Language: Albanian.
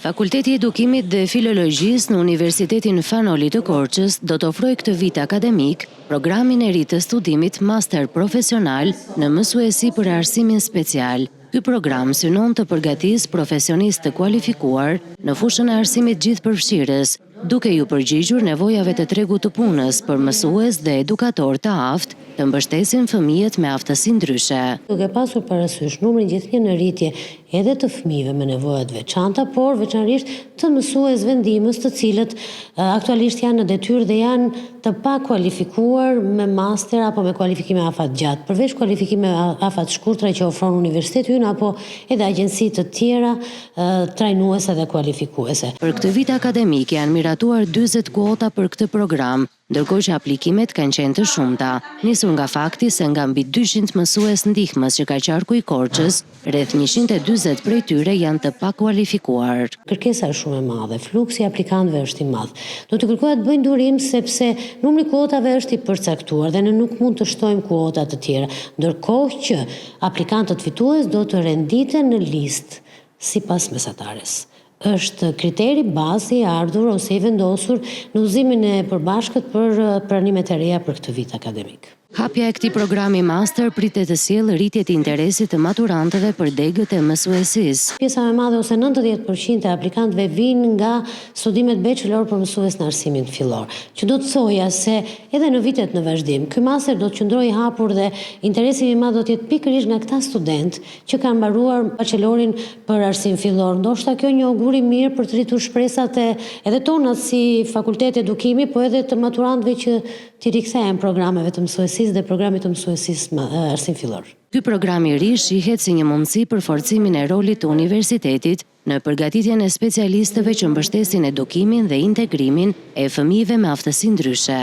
Fakulteti i Edukimit dhe Filologjisë në Universitetin Fan Noli të Korçës do të ofrojë këtë vit akademik programin e ri të studimit Master Profesional në Mësuesi për Arsimin Special. Ky program synon të përgatisë profesionistë të kualifikuar në fushën e arsimit gjithëpërfshirës, duke iu përgjigjur nevojave të tregut të punës për mësues dhe edukatorë të aftë të mbështesin fëmijët me aftësi ndryshe. Duke pasur parasysh numrin gjithnjë në rritje edhe të fëmijëve me nevoja të veçanta, por veçanërisht të mësuesve ndihmës të cilët aktualisht janë në detyrë dhe janë të pakualifikuar me master apo me kualifikime afatgjatë, përveç kualifikimeve afatshkurtra që ofron universiteti ynë apo edhe agjenci të tjera trajnuese dhe kualifikuese. Për këtë vit akademik janë miratuar 40 kuota për këtë program, ndërkohë që aplikimet kanë qenë të shumta, nisur nga fakti se nga mbi 200 mësues ndihmës që ka qarku i Korçës, rreth 140 prej tyre janë të pakualifikuar. Kërkesa është shumë e madhe, fluksi i aplikantëve është i madh. Do t'u kërkoja të bëjnë durim sepse numri i kuotave është i përcaktuar dhe ne nuk mund të shtojmë kuota të tjera, ndërkohë që aplikantët fitues do të renditen në listë sipas mesatares. Është kriteri bazë i ardhur ose i vendosur në udhëzimin e përbashkët për pranimet e reja për këtë vit akademik. Hapja e këtij programi master pritet të sjellë rritje të interesit të maturantëve për degët e mësuesisë. Pjesa më e madhe ose 90% e aplikantëve vijnë nga studimet bachelor për mësues në arsimin fillor, që do të thoja se edhe në vitet në vazhdim, ky master do të qëndrojë i hapur dhe interesi më i madh do të jetë pikërisht nga këta studentë që kanë mbaruar bachelorin për arsim fillor. Ndoshta kjo një augur i mirë për të rritur shpresat e edhe tonat si fakultet edukimi, po edhe të maturantëve që t'i rikthehen programeve të mësuesisë dhe programit të mësuesisë arsim fillor. Ky program i ri shihet si një mundësi për forcimin e rolit të universitetit në përgatitjen e specialistëve që mbështesin edukimin dhe integrimin e fëmijëve me aftësi ndryshe.